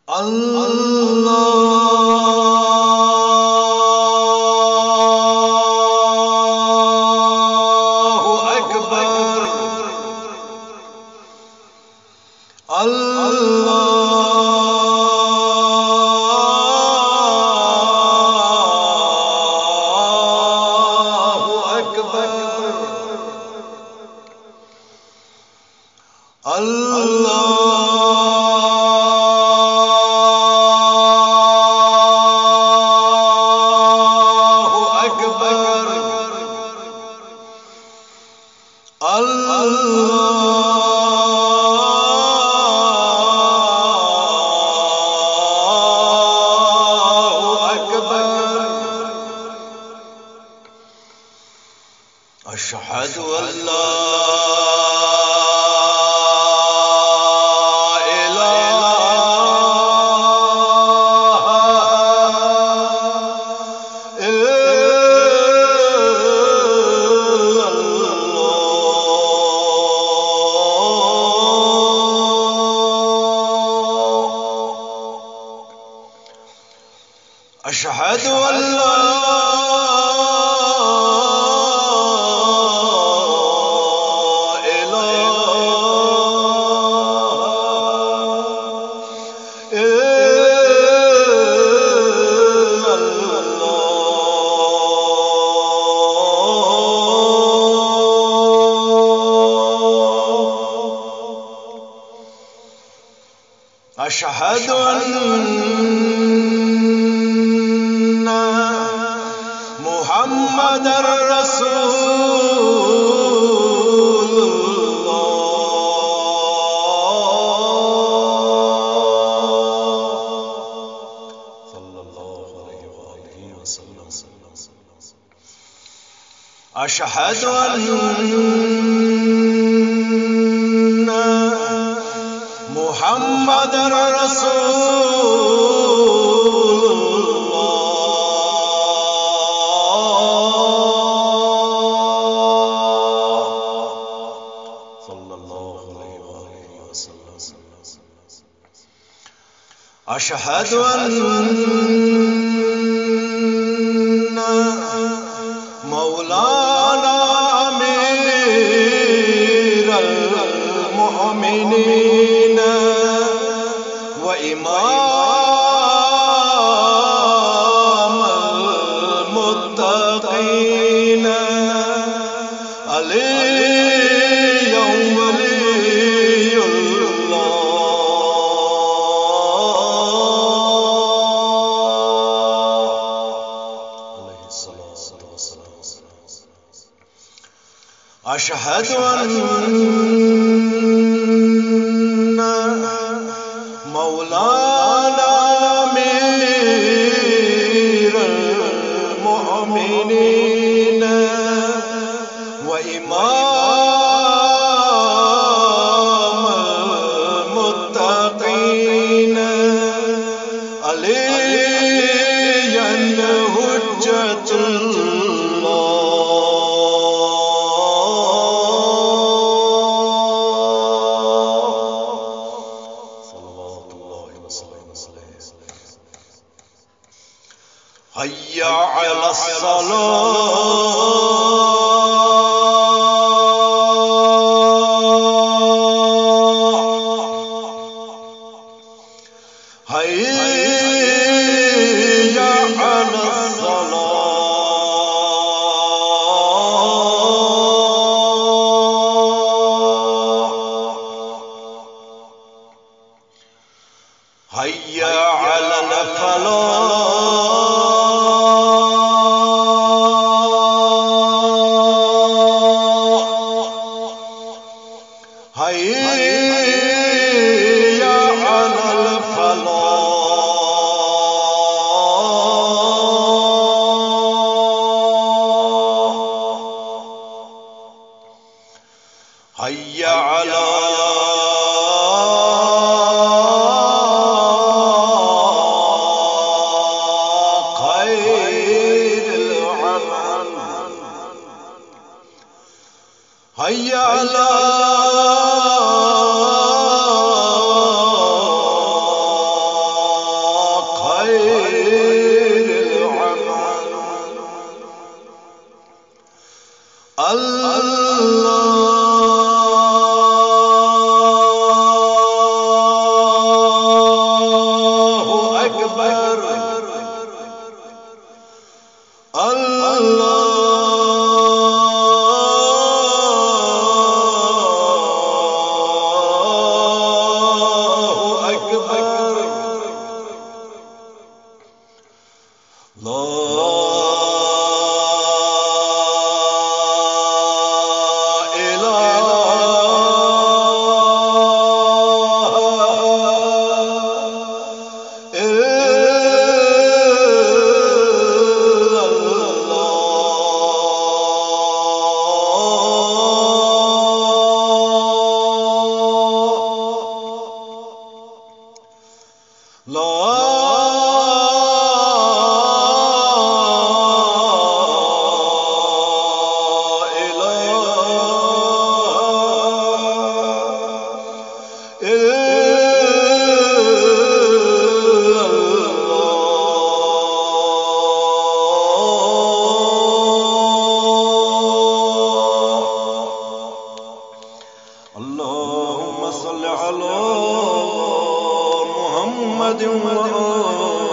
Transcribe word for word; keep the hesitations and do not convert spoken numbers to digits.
الله أكبر. الله أكبر. الله أكبر. الله أكبر. أشهد أن لا إله إلا الله. أشهد أن لا إله إلا الله. أشهد أن محمدا رسول الله. صلى الله عليه وآله وسلم. أشهد أن محمدا رسول الله. صلى الله عليه وآله وسلم. أشهد أن مولانا أمير المؤمنين وإمام المتقين علي ولي الله. عليه الصلاة والسلام. أشهد أن مولانا أمير المؤمنين وإمام المتقين عليا حجة الله. صلوات الله وسلامه عليه. حي على الصلاة. حي على الصلاة. حي على الفلاح. حي على الفلاح. حي على خير العمل. الله أكبر. الله أكبر. لا إله إلا الله. لا إله إلا الله. اللهم صل على محمد وآل